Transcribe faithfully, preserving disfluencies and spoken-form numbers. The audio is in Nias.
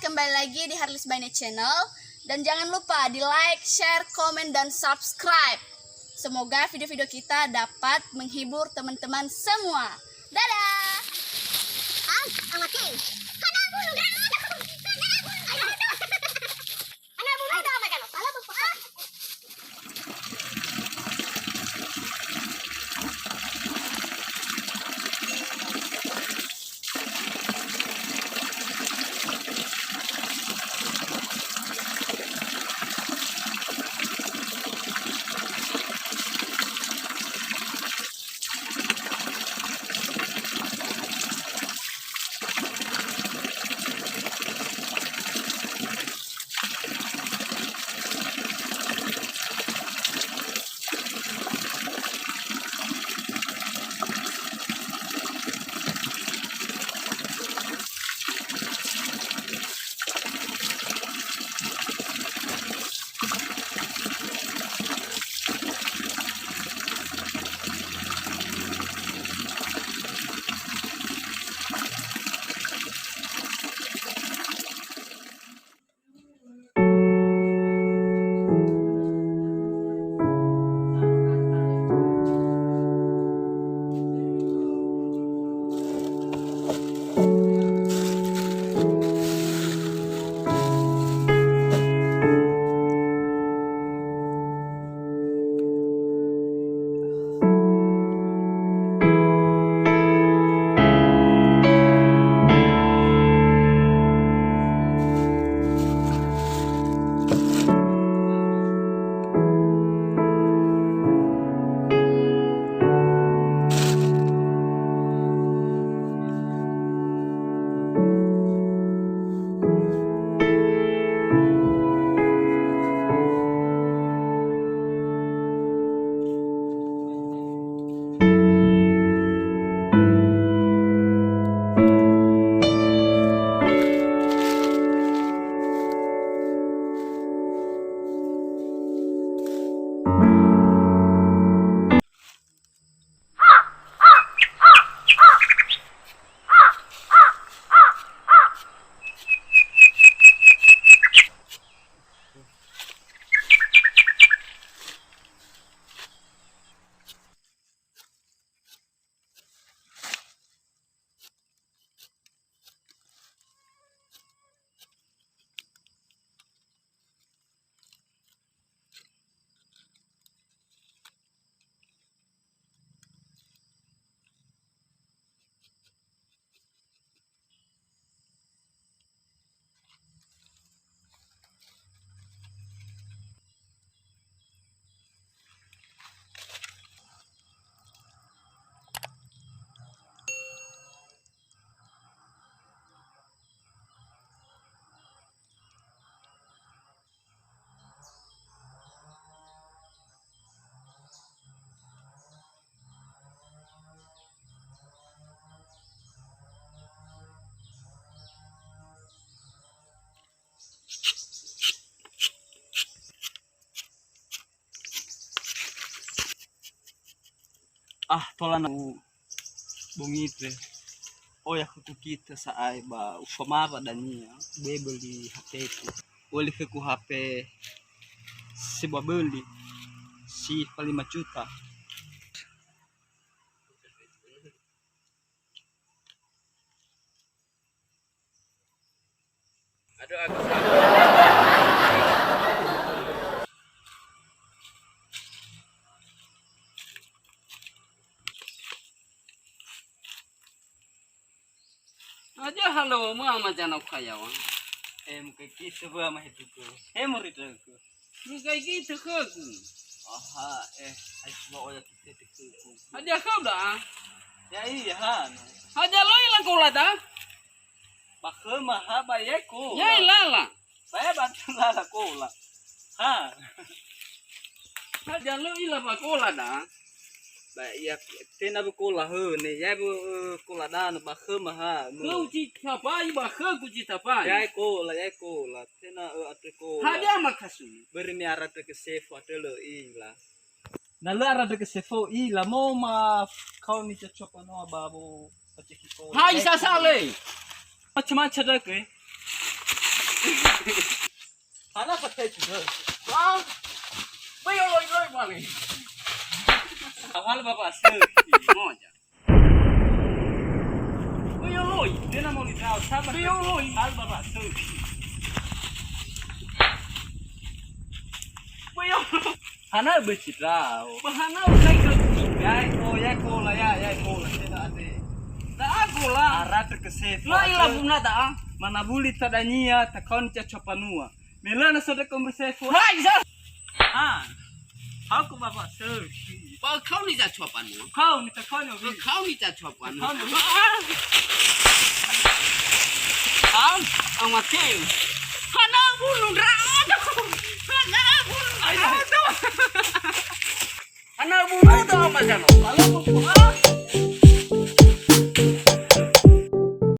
Kembali lagi di Harlis Baine Channel. Dan jangan lupa di like, share, komen, dan subscribe. Semoga video-video kita dapat menghibur teman-teman semua. Dadah! Ah, tola na bongi te. Oya khöku kita sa'ae ba ufamawa dania, bebeli H P-ku. Oli khöku H P sebuah beli si fa lima juta. Aduh, aku. Aja halo ma ma jana khayawa. Em ke kitu ba ma hitu ku. Em ri tu ku. Mugai gitu khögu. Aha, eh, ai cuma oya kita khögu. Hadia khöda? Ya iya, han. Hadia loi la kola da? Ba khöma ha ba yai kola. Yai lala. Ba ya ba lala kola. Ha. Hadia loi la ba kola da? Ba ya tenga ba kola hö ne, ya ba, eh, kola da ba khöma ha. Khöu ci tapai ba khögu ci tapai. Yai kola, yai kola. Tenga, eh, atö kola. Hadia makasuni? Beri me ara tö ke sefo atö lö ila. Na lö ara tö ke sefo ila mo ma kau ni cocok no ba bo paceki kola. Hai sasa le. Macam-macam dah ke. Hana pakai tu. Bang. Bayo loi-loi balik. Awal bapak sel. Moja. Bayo loi. Dia nama loi tahu. Sabar. Bayo loi. Awal bapak sel. Bayo. Hana becitra. Bahana ukai ke. Ya, oh, ya, kola, ya, ya, kola. Tidak ada. Tak aku lah. Arah terkesef. Lah, ilah buna dah. Mana buli tadania, takon caca panua. Melana sudah kau bersefo. Hai, Zal. Ah. Aku bapak sel. Ba kau ni caca panua. Kau ni takon. Kau ni caca panua. Kau ni. Ah. Am, amateu. Hana bunu ndra'aga. Hana bunu ndra'aga. Hana bunu do ama jano. Kalau mau